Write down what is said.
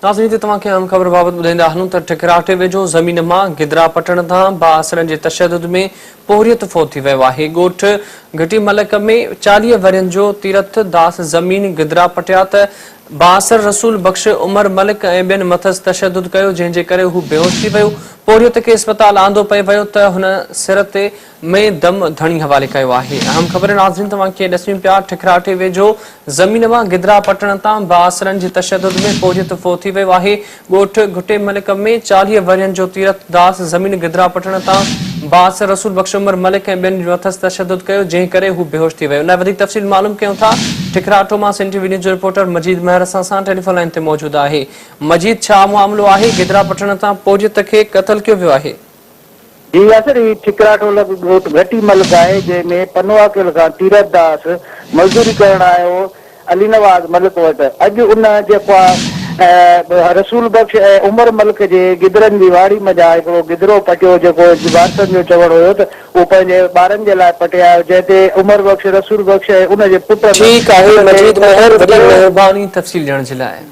ناظرين هتي توهان کي اهم خبر بابت ٻڌائيندا هلون ته ٺڪراٺي ويجهو زمين مان گدرا پٽڻ تان بااثرن جي تشدد ۾ پورهيت فوت ٿي ويو آهي. ڳوٺ گهٽي ملڪ ۾ 40 ورهين جو تيرٿ داس زمين گدرا پٽيا ته بااثر رسول بخش، عمر ملڪ ۽ ٻين مٿس تشدد ڪيو جنهن جي ڪري هو بيهوش ٿي ويو. پورهيت کي اسپتال آندو پئي ويو ته هن سر تي ۾ دم ڌڻي حوالي ڪيو آهي. اهم خبر ناظرين توهان کي ڏسيون پيا ٺڪراٺي ويجهو زمين مان گدرا پٽڻ تان بااثرن جي تشدد ۾ پورهيت فوت ٿي ويو آهي. ڳوٺ گهٽي ملڪ ۾ 40 ورهين جو تيرٿ داس زمين گدرا پٽڻ تان بااثر رسول بخش عمر ملڪ ۽ ٻين مٿس تشدد ڪيو جنهن ڪري هو بيهوش ٿي ويو. ان لاء وڌيڪ تفصيل معلوم ڪيون ٿا ٺڪراٺو مان سنڌ ٽي وي نيوز جو رپورٽر مجيد مهر اسان سان ٽيليفون لائين تي موجود آهي. مجيد ڇا معاملو آهي گدرا پٽڻ تان پورهيت کي قتل ڪيو ويو آهي. جي ياسر هي ٺڪراٺو لڳ ڳوٺ گهٽي ملڪ آهي جنهن ۾ پنوعاقل کان تيرٿ داس مزدوري ڪرڻ آيو هو علي نواز ملڪ وٽ اڄ ان جيڪو آ رسول بخش ۽ عمر ملڪ جي گدرن جي واڙي منجهان هڪڙو گدرو پٽيو جيڪو وارثن جو چوڻ هيو ته اهو پنهنجي ٻارن جي لاء پٽي آيو جنهن تي عمر بخش رسول بخش ۽ ان جي پٽن ٺيڪ آهي ان تي مجيد مهر تشدد وڏي ڪيو. مهرباني تفصيل ڏيڻ جي لاء.